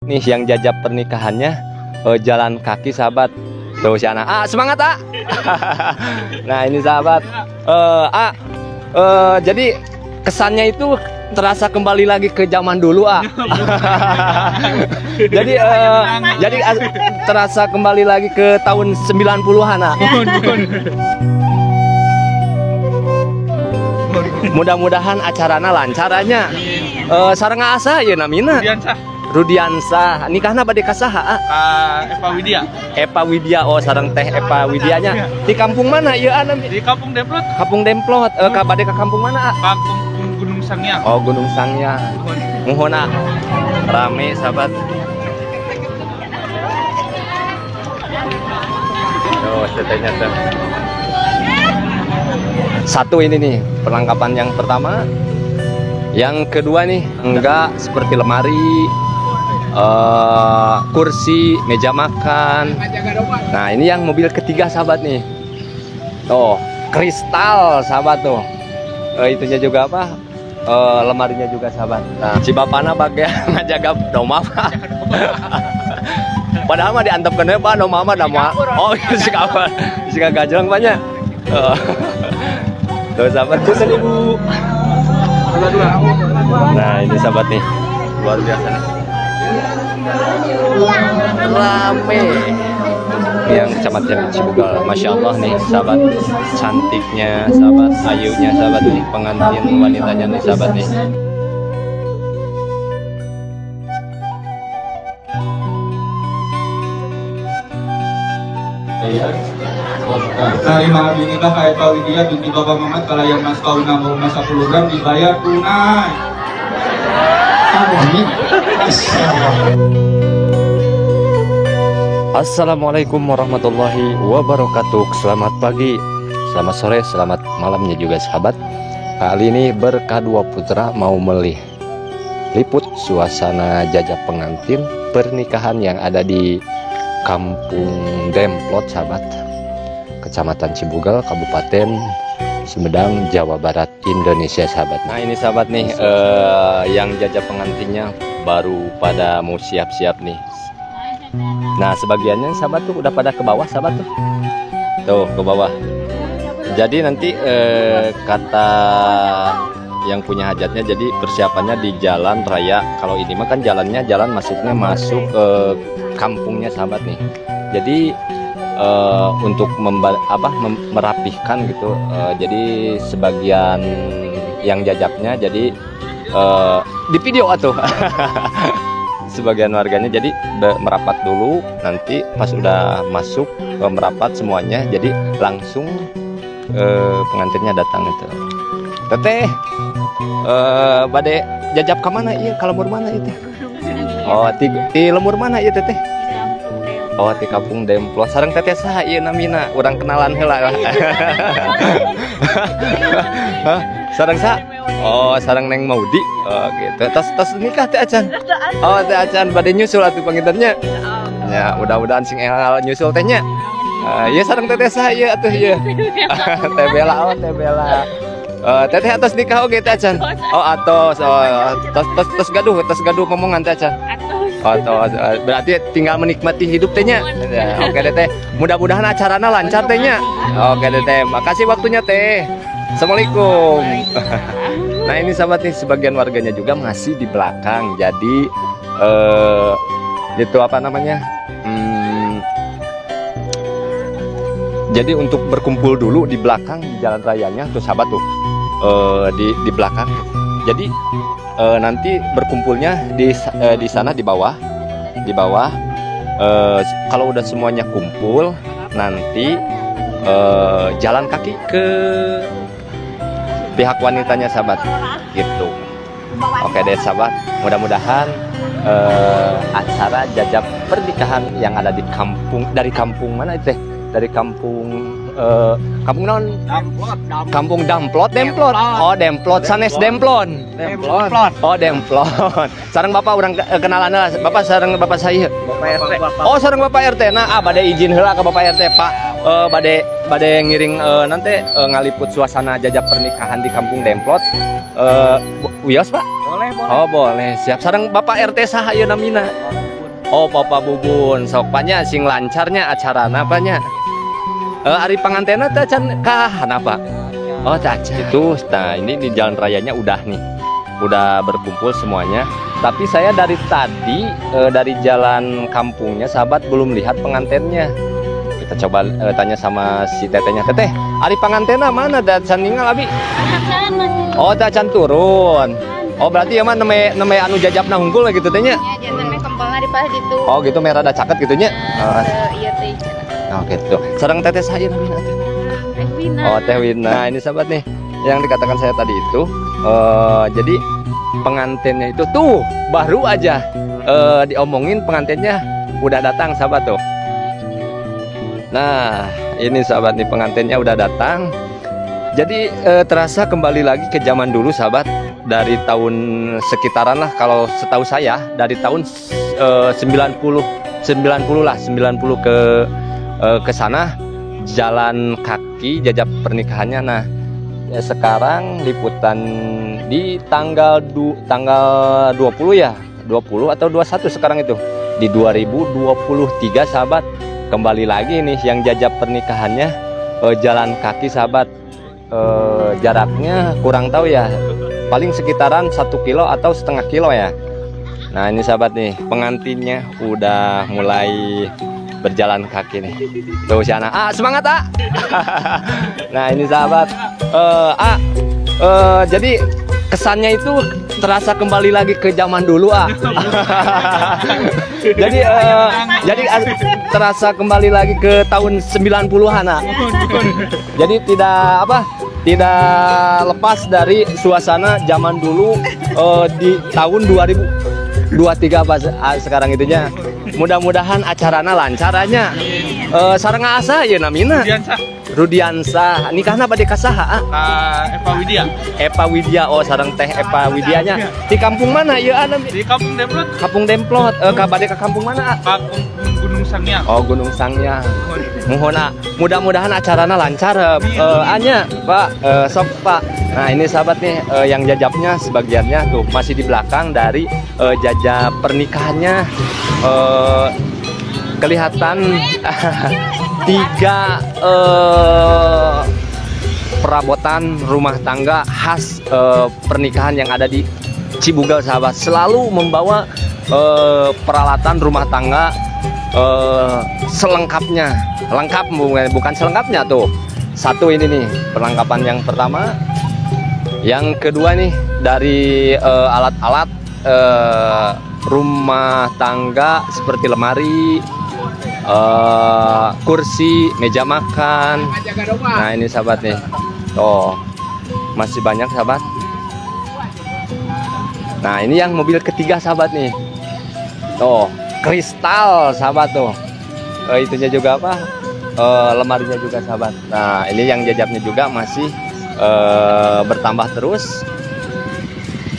Nih yang jajab pernikahannya jalan kaki sahabat. Tuh si anak, ah semangat ah. Nah ini sahabat, jadi kesannya itu terasa kembali lagi ke zaman dulu ah. Jadi terasa kembali lagi ke tahun 90-an ah. Mudah-mudahan acarana lancaranya. Sareng asa ya namina. Rudiansah. Nikahna bade ka saha? Eva Widya. Eva Widya. Oh, sareng teh Eva Widyanya. Di kampung mana ieu ah? Di Kampung Demplot. Kampung Demplot. Ka bade ka kampung mana? Kampung Gunung Sangyang. Oh, Gunung Sangyang. Muhun ah. Rame sahabat. Oh, tetehnya tuh. Satu ini nih perlengkapan yang pertama. Yang kedua nih enggak seperti lemari, kursi, meja makan. Nah ini yang mobil ketiga sahabat nih. Tuh kristal sahabat tuh. Itunya juga apa? Lemarinya juga sahabat. Nah, si bapana bagian ngajaga domba pak. Padahal mah diantepkeun we pak domba mah domba. Oh si kabar, si gajreng banyak. Tuh sahabat, punten ibu. Nah ini sahabat nih, luar biasa nih, rame. Yang Kecamatan Cibugel, masya Allah nih sahabat, cantiknya sahabat, ayunya sahabat nih, pengantin wanitanya nih sahabat nih. Terima nikah ka Eva Widya binti Bapak Muhammad kalayan mas kawin emas 10 gram dibayar tunai. Amin. Assalamualaikum warahmatullahi wabarakatuh. Selamat pagi, selamat sore, selamat malamnya juga sahabat. Kali ini Berkah Dua Putra mau meliput suasana jajab pengantin pernikahan yang ada di Kampung Demplot sahabat, Kecamatan Cibugel, Kabupaten Sumedang, Jawa Barat, Indonesia sahabat. Nah ini sahabat nih, yang jajab pengantinnya baru pada mau siap-siap nih. Nah sebagiannya sahabat tuh udah pada ke bawah sahabat tuh, tuh ke bawah. Jadi nanti kata yang punya hajatnya, jadi persiapannya di jalan raya. Kalau ini mah kan jalannya jalan masuknya masuk ke kampungnya sahabat nih. Jadi untuk merapihkan gitu, jadi sebagian yang jajabnya jadi di video atuh. Sebagian warganya jadi merapat dulu, nanti pas udah masuk merapat semuanya, jadi langsung pengantinnya datang itu. Teteh bade jajab ke mana iya, ke lembur mana itu? Oh, di lembur mana iya teteh? Oh, di Kampung Demplot. Sareng teteh saha ieu namina? Urang kenalan heula lah. Hah? Sareng saha? Oh, sareng Neng Maudi. Oh, gitu. Tos nikah teh acan. Oh, teh acan bade nyusul atuh pangintennya. Ya, mudah-mudahan sing enggal nyusul teh nya. Ieu sareng teteh saha ieu atuh ieu? Teh Bella, oh teh Bella. Teteh atos nikah oge teh acan. Oh, atos. Oh, tos gaduh ngomongan teh acan. Oh, berarti tinggal menikmati hidup tehnya. Ya, oke deh teh, mudah-mudahan acarana lancar tehnya. Oke deh teh, makasih waktunya teh. Assalamualaikum. Nah ini sahabat nih, sebagian warganya juga masih di belakang. Jadi itu apa namanya? Jadi untuk berkumpul dulu di belakang di jalan rayanya tuh sahabat tuh, di belakang. Jadi nanti berkumpulnya di sana di bawah, di bawah. Kalau udah semuanya kumpul, nanti jalan kaki ke pihak wanitanya sahabat, gitu. Oke deh sahabat, mudah-mudahan acara jajab pernikahan yang ada di kampung, dari kampung mana itu? Dari kampung kampung non? Kampung Damplot, Demplot. Oh, Demplot, sanes Demplon. Demplot. Oh, Demplot. Sareng bapak urang kenalan lah. Bapak sareng bapak saya. Bapak RT. Oh, sareng bapak RT. Nah, bade izin heula ke bapak RT, Pak. Bade ngiring nanti ngaliput suasana jajab pernikahan di Kampung Demplot. Wios, Pak? Boleh, boleh. Oh, boleh. Siap. Sareng bapak RT saha ieu namina? Oh, Papa Bubun. Sok panya sing lancarnya acarana panya. Ari pangantena teh can kahana, Pak? Oh, caca. Itu, nah ini di jalan rayanya udah nih. Udah berkumpul semuanya. Tapi saya dari tadi dari jalan kampungnya sahabat belum lihat pengantinnya. Kita coba tanya sama si tetehnya. Teteh, ari pangantena mana? Da can ningal abi? Oh, can turun. Oh, berarti ya mah neme anu jajabna hungkul gitu teh nya. Iya, janten meh kempelna di pas ditu. Oh, gitu merah da caket gitu nya. Iya teh. Oh, gitu. Sareng teteh saya namina teh. Teh Wina. Oh, Teh Wina. Nah, ini sahabat nih yang dikatakan saya tadi itu jadi pengantinnya itu tuh baru aja diomongin pengantinnya udah datang sahabat tuh. Nah, ini sahabat nih pengantinnya udah datang. Jadi terasa kembali lagi ke zaman dulu sahabat, dari tahun sekitaran lah kalau setahu saya dari tahun 90 ke sana jalan kaki jajab pernikahannya. Nah, ya sekarang liputan di tanggal 20 ya, 20 atau 21 sekarang itu di 2023 sahabat. Kembali lagi nih yang jajab pernikahannya jalan kaki sahabat. Jaraknya kurang tahu ya, paling sekitaran 1 kilo atau setengah kilo ya. Nah ini sahabat nih pengantinnya udah mulai berjalan kaki nih. Tuh si anak, ah semangat ah. Nah ini sahabat, jadi kesannya itu terasa kembali lagi ke zaman dulu ah. Jadi terasa kembali lagi ke tahun 90-an ah. Jadi tidak lepas dari suasana zaman dulu di tahun 2023 pas sekarang itunya. Mudah-mudahan acarana lancaranya. Sareng asa ya namina. Rudiansa. Nikahna bade ka saha? Eva Widya. Eva Widya. Oh, sareng teh Eva Widyanya. Di kampung mana ieu ana? Di Kampung Demplot. Kampung Demplot. Ka bade ka kampung mana? Kampung Gunung Sangyang. Oh, Gunung Sangyang. Muhun mudah-mudahan acarana lancar anya, Pak. Sok Pak. Nah, ini sahabat nih yang jajabnya sebagiannya tuh masih di belakang dari jajab pernikahannya. Kelihatan 3 perabotan rumah tangga khas pernikahan yang ada di Cibugel sahabat. Selalu membawa peralatan rumah tangga selengkapnya. Lengkap, bukan selengkapnya tuh. Satu ini nih perlengkapan yang pertama. Yang kedua nih dari alat-alat rumah tangga seperti lemari, kursi, meja makan. Nah ini sahabat nih, oh masih banyak sahabat. Nah ini yang mobil ketiga sahabat nih, tuh kristal sahabat tuh. Itunya juga apa? Lemarinya juga sahabat. Nah ini yang jajabnya juga masih bertambah terus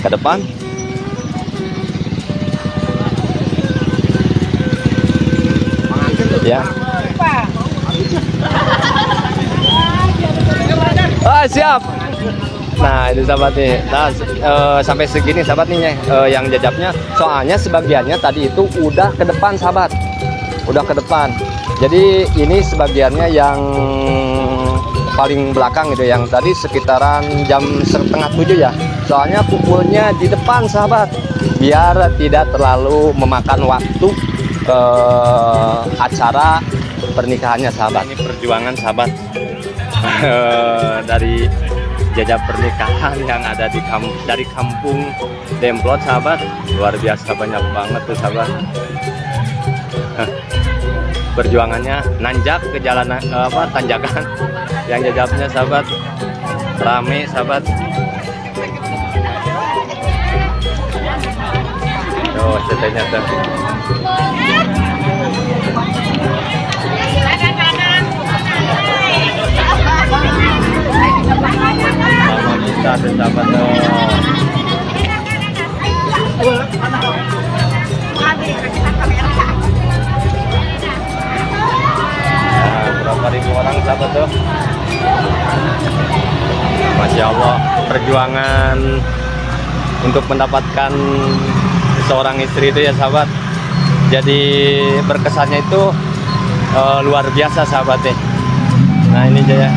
ke depan. Ya. Ah, siap. Nah, itu sahabat nih. Nah, sampai segini sahabat nih yang jajabnya. Soalnya sebagiannya tadi itu udah ke depan sahabat. Udah ke depan. Jadi ini sebagiannya yang paling belakang gitu, yang tadi sekitaran jam 6:30 ya. Soalnya kumpulnya di depan sahabat, biar tidak terlalu memakan waktu acara pernikahannya sahabat. Ini perjuangan sahabat dari jajab pernikahan yang ada di dari kampung Demplot sahabat. Luar biasa banyak banget tuh sahabat. Perjuangannya nanjak ke jalan tanjakan yang jajabnya sahabat. Rame sahabat. Tuh tetehnya tuh. Mama kita sahabat tuh. Nah, berapa ribu orang sahabat tuh. Masya Allah, perjuangan untuk mendapatkan seorang istri itu ya sahabat. Jadi berkesannya itu luar biasa sahabat nih. Nah ini Jaya.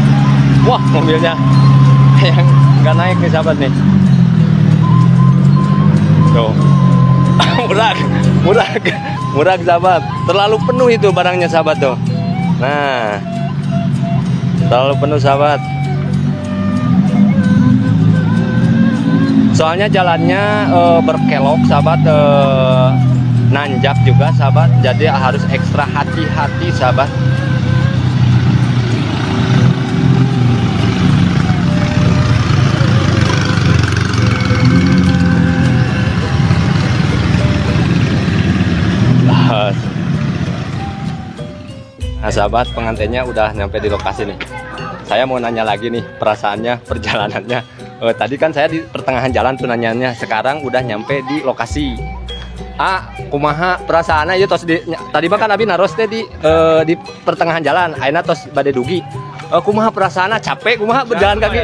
Wah, mobilnya yang nggak naik nih sahabat nih. Tuh. Murag, murag, murag sahabat. Terlalu penuh itu barangnya sahabat tuh. Nah, terlalu penuh sahabat. Soalnya jalannya berkelok sahabat, nanjak juga sahabat. Jadi harus ekstra hati-hati sahabat. Nah sahabat, pengantinnya udah nyampe di lokasi nih. Saya mau nanya lagi nih perasaannya, perjalanannya. Tadi kan saya di pertengahan jalan tuh nanyanya. Sekarang udah nyampe di lokasi. Ah, kumaha perasaannya ya tos di, tadi mah kan abi naros teh di pertengahan jalan. Ayeuna tos bade dugi. Kumaha perasaannya, capek kumaha berjalan kaki?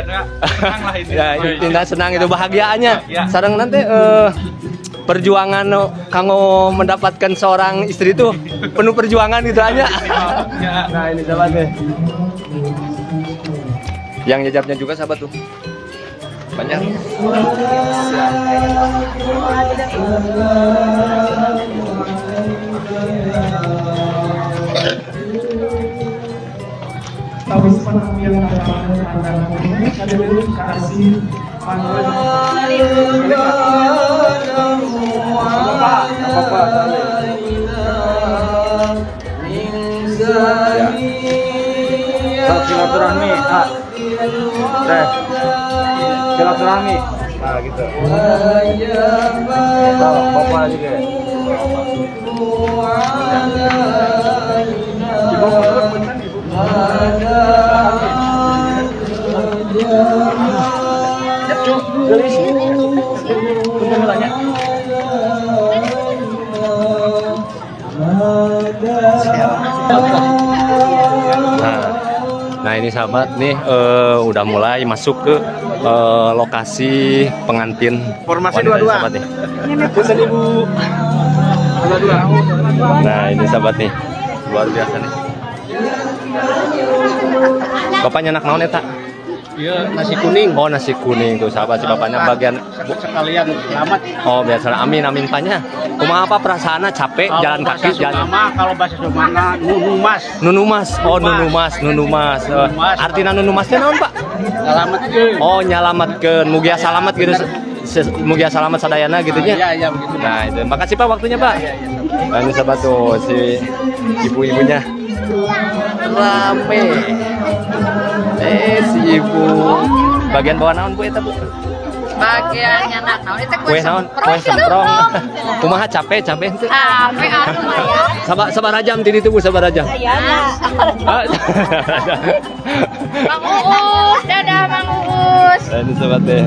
Senang lah itu. Ya, intinya senang itu bahagiaannya. Sareng nanti perjuangan kanggo mendapatkan seorang istri itu penuh perjuangan gitu aja. Nah ini sahabat nih. Yang jajabnya juga sahabat tuh banyak. Silaturahmi, teh, silaturahmi, nah gitu. Bapak juga. Ibu ibu. Nah ini sahabat nih udah mulai masuk ke lokasi pengantin. Formasi dua-dua. Sahabat nih. Punten ibu. Nah ini sahabat nih, luar biasa nih. Bapaknya anak naon eta? Iya, nasi kuning. Oh, nasi kuning tuh sahabat, si bapaknya bagian sekalian selamat. Oh, biasa. Amin amin panya. Kumaha apa perasaannya, capek kalau jalan kaki jalan. Kalau bahasa Sumana nunumas. Nunumas. Oh, nunumas, nunumas. Artinya nunumasnya naon, Pak? Nyalametkeun. Oh, nyalametkeun. Mugia salamet gitu. Mugia salamet sadayana gitu nya. Iya, iya begitu. Nah, itu. Makasih Pak waktunya, Pak. Iya, iya. Nah, ini sahabat tuh si ibu-ibunya. Rame. Si ibu bagian bawah naon Bu eta Bu? Bagian nyanak naon eta kue naon? Kue semprong. Kumaha capek capek henteu? Capek atuh lumayan. Sabaraha jam ti ditu Bu, sabaraha jam? Mang Uus, dadah Mang Uus. Nah, ini sahabat deh.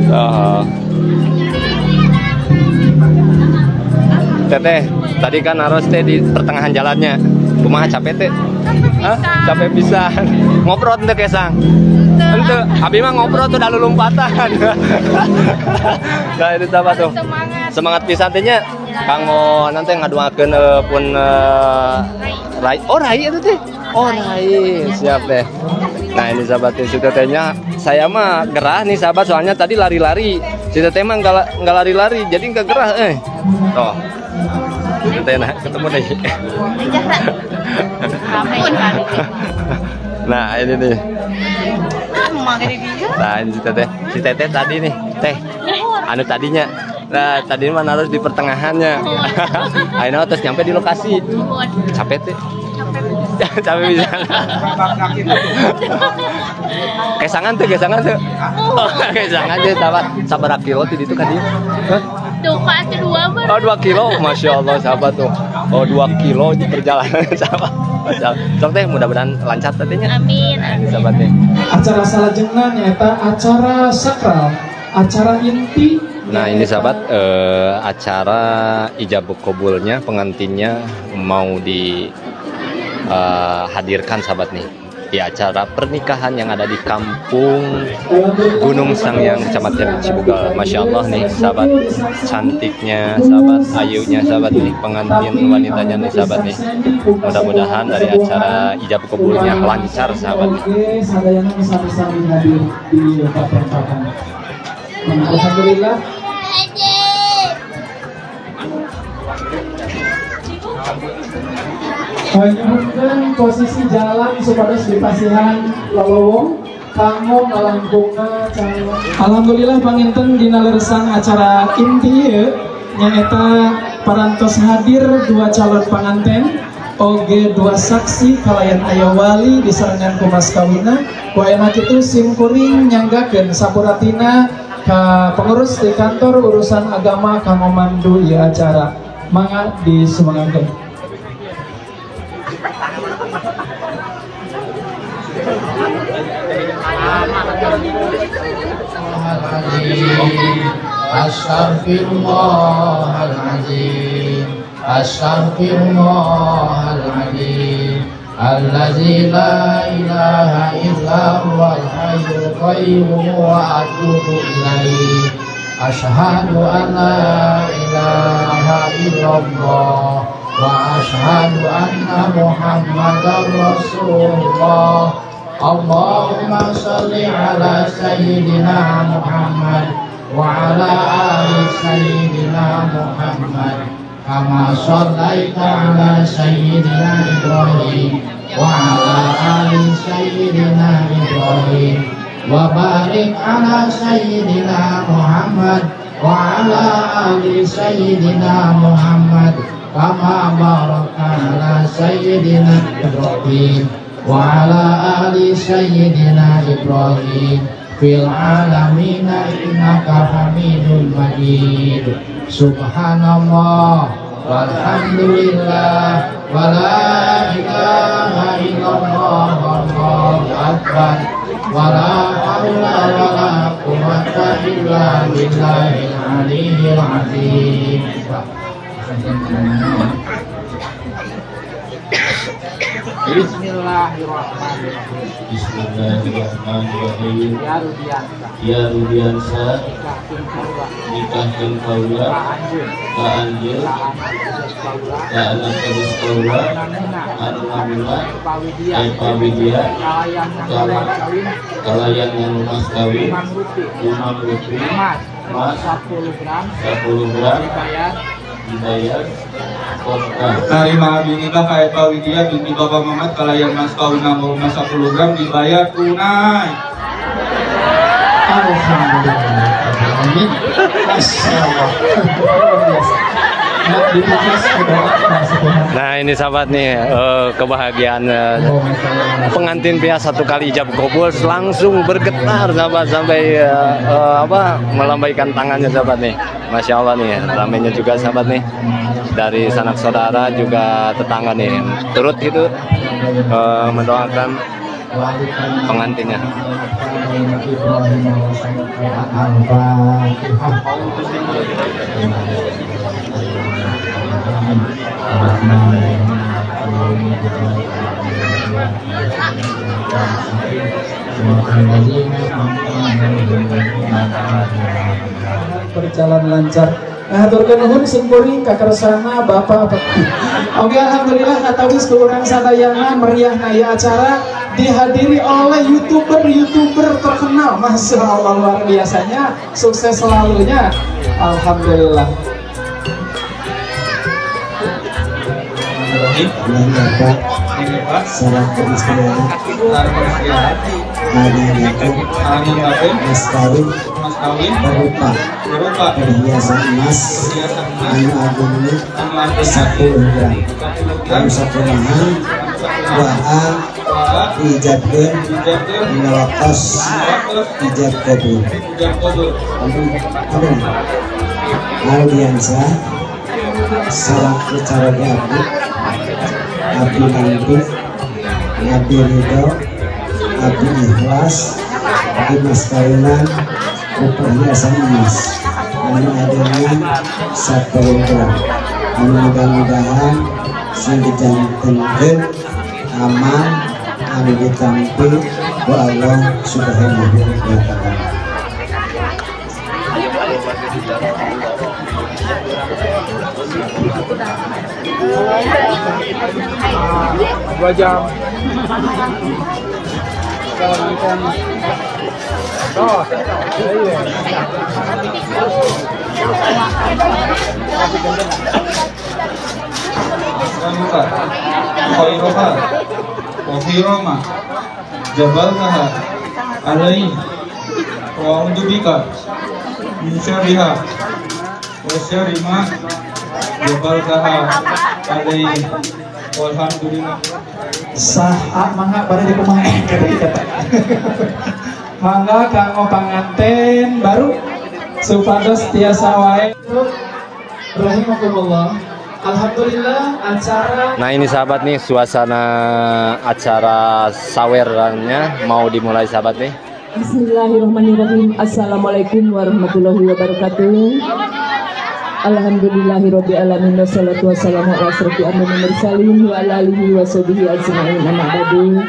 Oh. Teteh, tadi kan naros teh di pertengahan jalannya. Kumaha capek teh? Hah? Capek pisan. Ngoprot henteu kesang? Henteu. Abi mah ngoprot tuh dalu lompatan. Nah, itu sahabat tuh. Semangat. Semangat pisan teh nya. Kanggo nanti ngadoakeun pun Rai. Oh, Rai itu teh. Oh, Rai. Siap deh. Nah, ini sahabat si tetehnya. Saya mah gerah nih sahabat, soalnya tadi lari-lari. Si teteh mah enggak lari-lari, jadi enggak gerah Tuh. Teteh nah, ketemu deh. Nah, ini nih. Nah, ini si teteh. Si teteh tadi nih, teh. Anu tadinya. Nah, tadi mah harus di pertengahannya. Ayeuna terus nyampe di lokasi. Capek teh. Capek bisa. Kesangan tuh, kesangan tuh. Oh, kesangan teh sabar kilo ti ditu ka dieu. Hah? Oh, 2 kilo, Masya Allah sahabat tuh. Oh, 2 kilo di perjalanan sahabat. Sok teh mudah-mudahan lancar tadinya. Amin. Nah, ini sahabat nih. Acara salajengna nyaeta acara sakral, acara inti. Nah ini sahabat, acara ijab kabulnya pengantinnya mau dihadirkan sahabat nih. Di acara pernikahan yang ada di Kampung Gunung Sangiang, Kecamatan Cibugel. Masya Allah nih sahabat, cantiknya sahabat, ayunya sahabat nih, pengantin wanitanya nih sahabat nih. Mudah-mudahan dari acara ijab kabulnya lancar sahabat nih. Alhamdulillah. Menyebutkan posisi jalan supados dipasihan lolowong kanggo ngalangkungna calon. Alhamdulillah panginten dina leresan acara inti ieu nyaeta parantos hadir dua calon panganten oge dua saksi kalayan aya wali disarengan ku mas kawinna. Ku ayeuna kitu simkuring nyanggakeun sapuratina ka pengurus di kantor urusan agama kanggo mandu ieu acara. Mangga disumangakeun. Astaghfirullahaladzim, astaghfirullahaladzim, allazi la ilaha illa huwal hayyul qayyum wa atubu ilaih. Asyhadu an la ilaha illallah wa asyhadu anna Muhammadar Rasulullah. Allahumma shalli ala sayyidina Muhammad wa ala ali sayyidina Muhammad kama shallaita ala sayyidina Ibrahim wa ala ali sayyidina Ibrahim wa barik ala sayyidina Muhammad wa ala ali sayyidina Muhammad kama barakta ala sayyidina Ibrahim wa ala ali sayyidina Ibrahim fil alamina innaka hamidun majid. Subhanallah walhamdulillah wala ilaha illallah wallahu akbar wala hawla wala quwwata illa billahil aliyyil azim. Bismillahirrahmanirrahim. Bismillahirrahmanirrahim. Ya Rudiansa, Ya Rudiansa, nikahkeun kaula, nikahkeun kaula ka anjeun, ka anjeun, ka anak kades kaula, ka anak kades kaula, anu anu namina Eva Widya, Eva Widya, kalayan nganu kawin, kalayan nganu mas kawin, Imam Lutfi, Imam Lutfi, emas, emas 10 gram, 10 gram, dibayar, dibayar kontan. Narima abdi nikah ka Eva Widya binti Bapak Mamat kalayan mas kawin emas 10 gram dibayar tunai. Alhamdulillah. Nah ini sahabat nih, kebahagiaan pengantin pihak satu kali ijab kabul langsung bergetar sahabat sampai melambaikan tangannya sahabat nih. Masya Allah nih, ramainya juga sahabat nih, dari sanak saudara juga tetangga nih turut itu mendoakan pengantinnya. Berjalan lancar. Nah, haturkeun nuhun simkuring kakersana Bapak. Oke, alhamdulillah katawis ku urang sadayana meriahna ieu acara dihadiri oleh YouTuber-YouTuber terkenal. Masya Allah, luar biasanya, sukses selalunya. Alhamdulillah. Salam mas kawin berupa perhiasan emas anu agungna 10 gram anu sakumaha wa ijabkeun dina waktos ijab kabul. Audiensa salaku caroge abdi abdi nampi abdi ridho abdi ikhlas abdi mas kawinan perhiasan emas anu adanya 10 gram anu mudah-mudahan sing dijantenkeun aman anu ditampi ku Allah Subhanahu wa ta'ala. 2 jam. Khairoha wa khirama jabaltaha alaihi wa a'udzu bika min syarriha wa syarri ma jabaltaha alaihi walhamdulillah. Sah mangga bade dikumaha kata. Mangga kanggo panganten baru supados tiasa wae. Rahimakumullah. Alhamdulillah acara. Nah ini sahabat nih suasana acara sawerannya mau dimulai sahabat nih. Bismillahirrahmanirrahim. Assalamualaikum warahmatullahi wabarakatuh. Alhamdulillahirabbil alamin wassalatu wassalamu ala asyrofil anbiya'i mursalin wa ala alihi washabihi ajmain amma ba'du.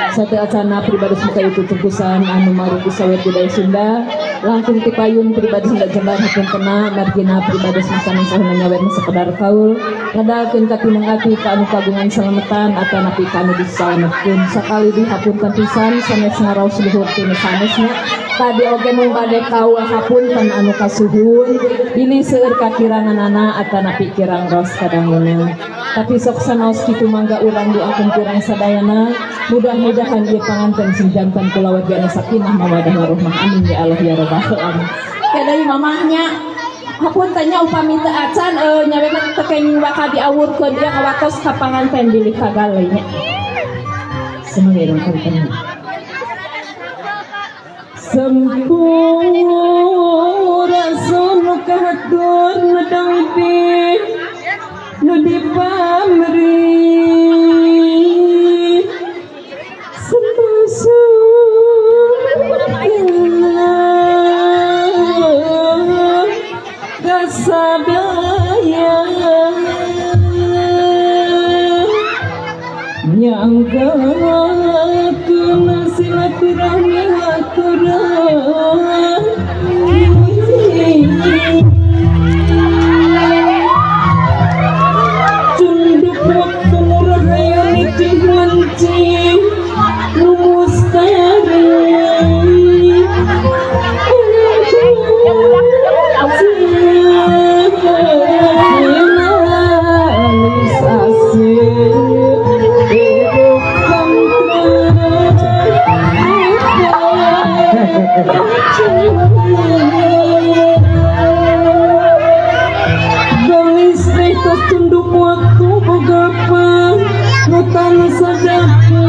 Sateuacana pribadi muka itu tungkusan anu marugu sawer budaya Sunda langkung ti payun pribadi Sunda jembar hapuntena margina pribadi sanes sahuna nyawer sekedar kaul ngadalkeun katineng ati ka anu kagungan selametan atanapi ka anu disalametkeun sakali dihapunten pisan sanes ngaraos luhur tinu sanesna tadi oge mung bade kaul hapunten anu kasuhun bilih seueur kakiranganana atanapi kirang raos kadanguna tapi sok sanaos kitu mangga urang doakeun kurang sadayana mudah-mudahan ieu panganten sing jantan kulawarga anu sakinah mawadah warahmah amin ya Allah ya rabbal alamin. Kadai mamahnya hapunten nya upami teu acan nyawekan teu kenging bakal diawurkeun ieu kawatos ka panganten bilih kagaleuy nya. Semoga dong konten. Sempurasun nu kahatur nu dangpi nu dipamri kasadaya nyanggakeun silaturahmi aturan cunduk waktu murah nitih wanci nu mustari gelis teh tos tunduk waktu boga pan nu tansah dapi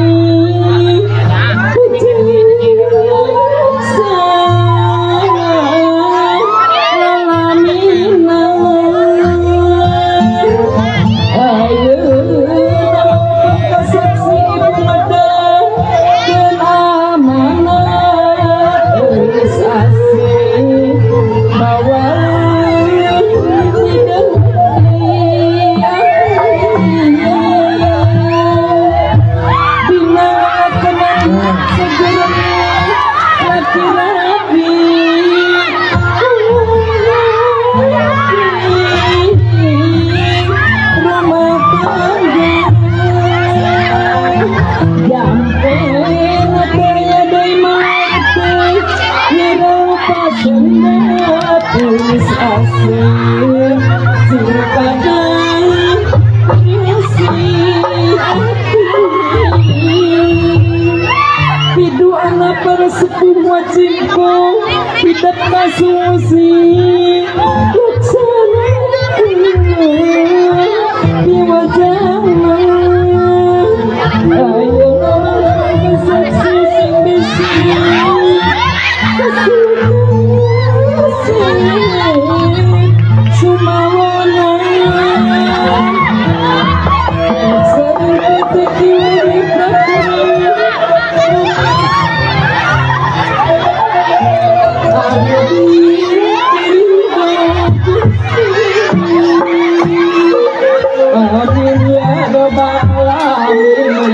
Amin ya rabbal alamin.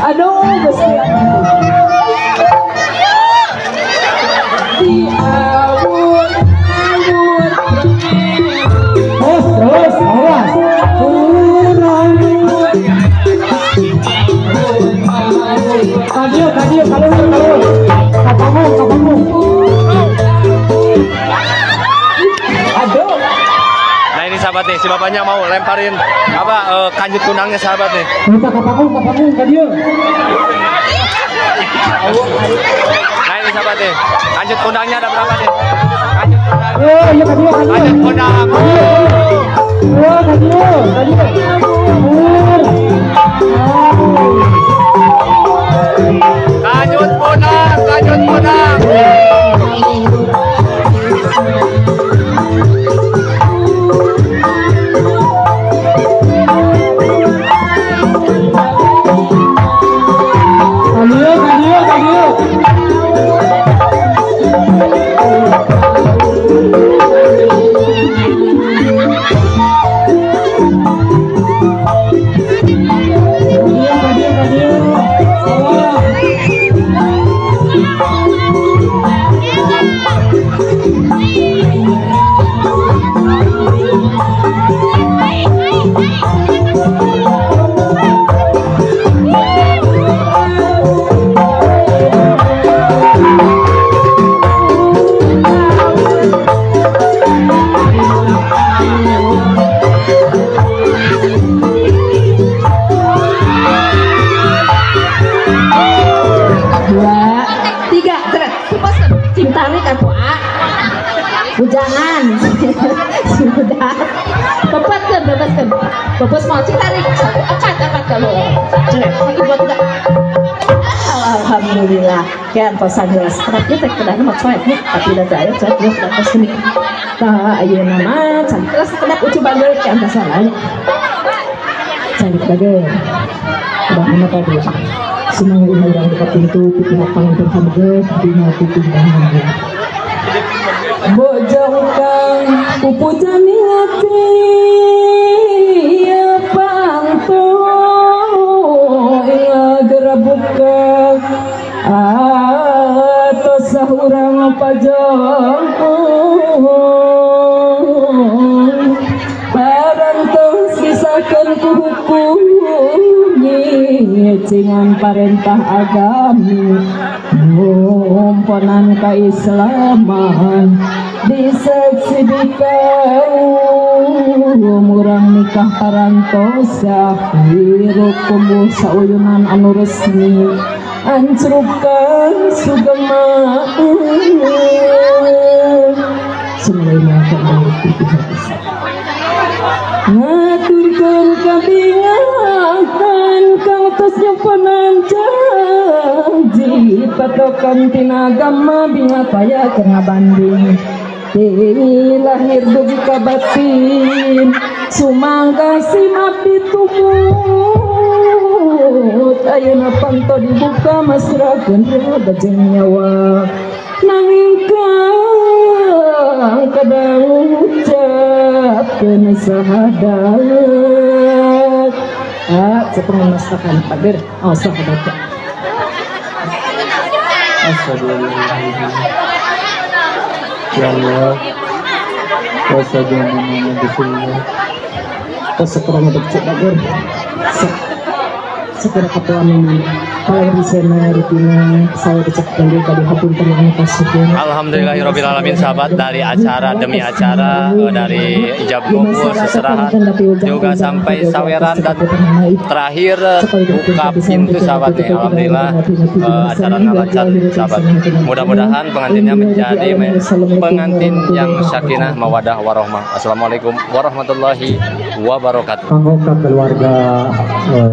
Aduh, Gusti. Di awur-awur. Terus, awas. Kadieu, kadieu, kaluhur, kapangung, kapangung. Aduh. Nah ini sahabat nih, si bapaknya mau lemparin apa kanjut kunangnya sahabat nih. Minta kapangung, kapangung, kadieu. Nah ini sahabat nih, kanjut kundangnya ada berapa nih? Kanjut kundang. Oh iya kadieu, kadieu. Kanjut kundang. Oh kadieu, kadieu. Kanjut kundang, kanjut kundang. Kadieu, kadieu, kadieu. Kadieu, kadieu, kadieu. Awas. Bujangan, sudah, bebaskan, bebaskan, bebas mau tarik, satu angkat, angkat kalau, lagi buat enggak? Alhamdulillah, kan kosan jelas, tapi kita kedahnya mau cuek nih, tapi udah saya cuek, ya sudah kos ini, tak ayo nama, cantik lah sekedap ucu bager, kan masalahnya, cantik bager, udah mana tadi, semua ini orang dekat pintu, pihak pangan hamge, pihak putih hamge. Bojong kang pupujani ati ya pangto ing gerabuka atau sahurang pajongkung parantong sisakan ku hukum nyecingan parentah agami ngumponan keislaman diseksi dikaum urang nikah parantosa wirukum sauyunan anu resmi ancrukan sugema ngaturkeun kabingahan kang tos nyemponan janji patokan tina agama binga paya keur ngabanding ti lahir dugi ka batin sumangga simap ditumut ayeuna panto dibuka masrahkeun raga jeung nyawa nanging kang kadang ngucapkeun sahadat ah cepeng masakan pager oh sahadat. Astagfirullahaladzim. Ya Allah, asyhadu anna Muhammadan rasulullah. Segera ngedecek pager. Segera ketuanan kalau disena rutina saya dicek kembali kali hapunten anu kasukeun. Alhamdulillahirabbil alamin sahabat, dari acara demi acara, dari ijab kabul, seserahan juga sampai saweran dan terakhir buka pintu sahabat nih. Alhamdulillah acaranya lancar sahabat. Mudah-mudahan pengantinnya menjadi pengantin yang sakinah mawadah warohmah. Assalamualaikum warahmatullahi wabarakatuh. Anggota keluarga